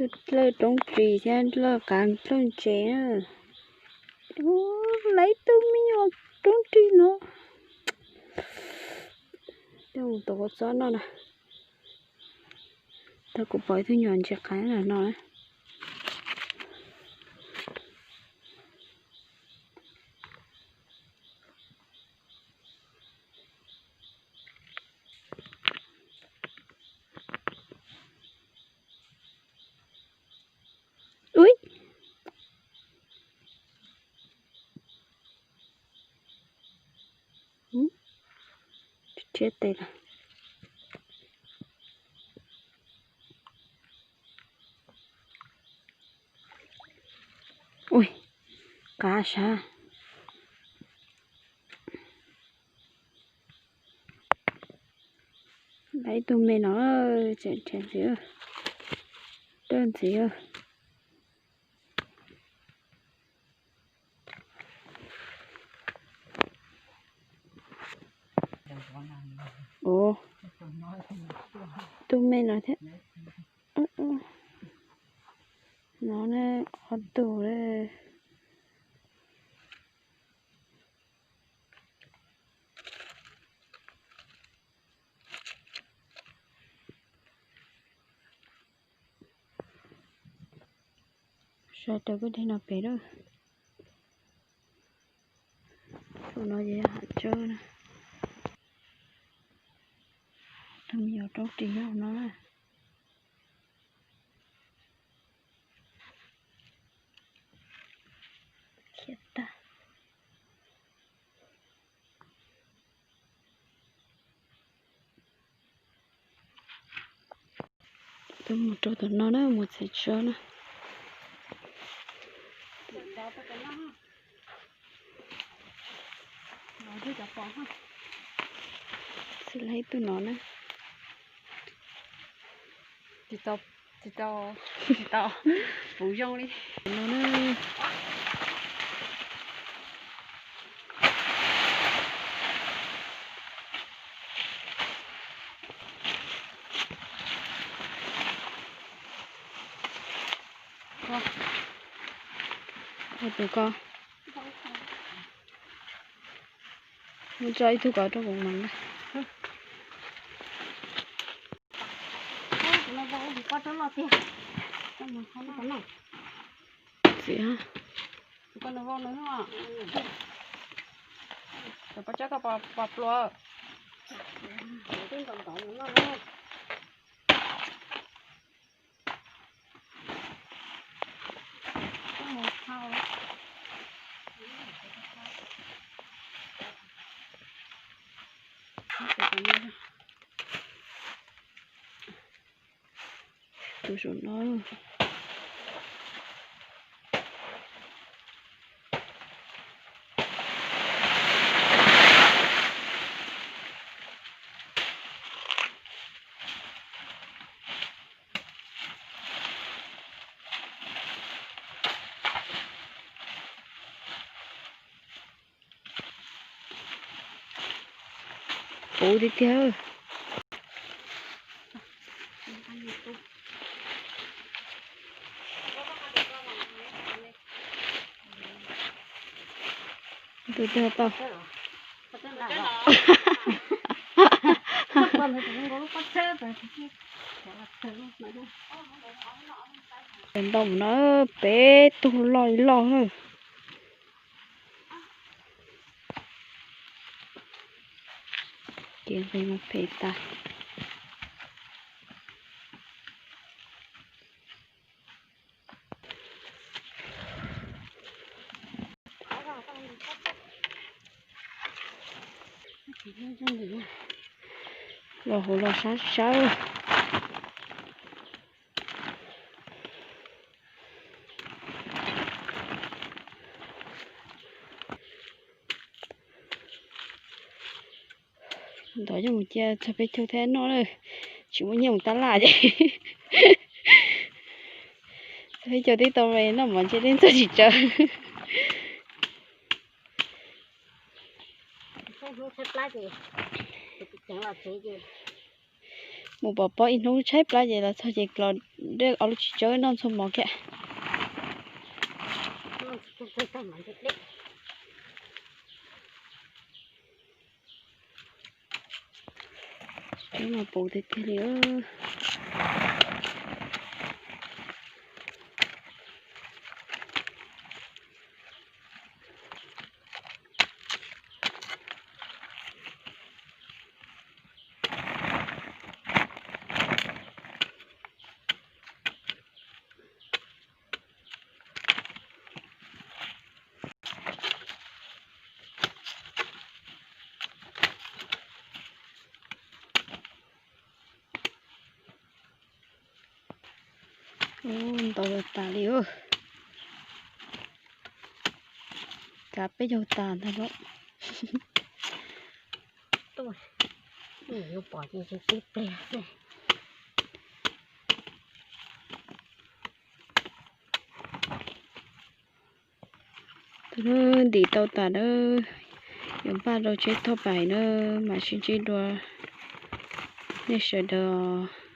Dlawj roob ris thiab dlawj qav dlawj ntses na. Lawv ib tug me nyuam roob ris no. Coj mus tuav kua txob noj na. Tau kuv pom ib tug nyuam ntses qav no na. Ui, rhiab tes lawm. Ui, qav sab. Lawv ib tug me no, tseem nrhiav ntxiv, dawj ntxiv. Tus me no thiab. No ne, ob tug. Sawv rau kwj deg no pem lawm. Tus no ces yog hav tsawb na. Tus me nyuam roob ris nyob hauv no na. Khiav tag. Tuaj mus rau tom no na, mus txiav tsawb na. Xws li ib tug no na. Tsis tau, tsis tau, tsis tau puv zoo li no na. Tus ko, muab tso ib tug ko rau kuv mas na. Txiv, cov pob tsawb koj pom pluas. Tus saum no. Puv tiag tiag. Tus twg tau? Ntau no, peb tug loj li loj na. Kev nqis mas phem tas. Los hauv los sab sawb. Ntov coj mus cia txog peb caug thiab noj na. Tsis muaj nyiaj mus tab laj ces txog peb caug tib tau noj mov ntshe twb txog tsis tsawg. Mus pom pob ib hnub tshaib plab ces los txog ces los de ob lub txiv tsawb noj ntxuag mov kiag. Txiv tsawb mas puv tiag tiag li. Ntau tas li. Kav peb caug tas ntag lauj. Yuav pom ces tib pliag xwb. Ntim tau tas na, yuav npaj rau tsheb thauj pais na, mam sib ntsib dua nej sawv daws.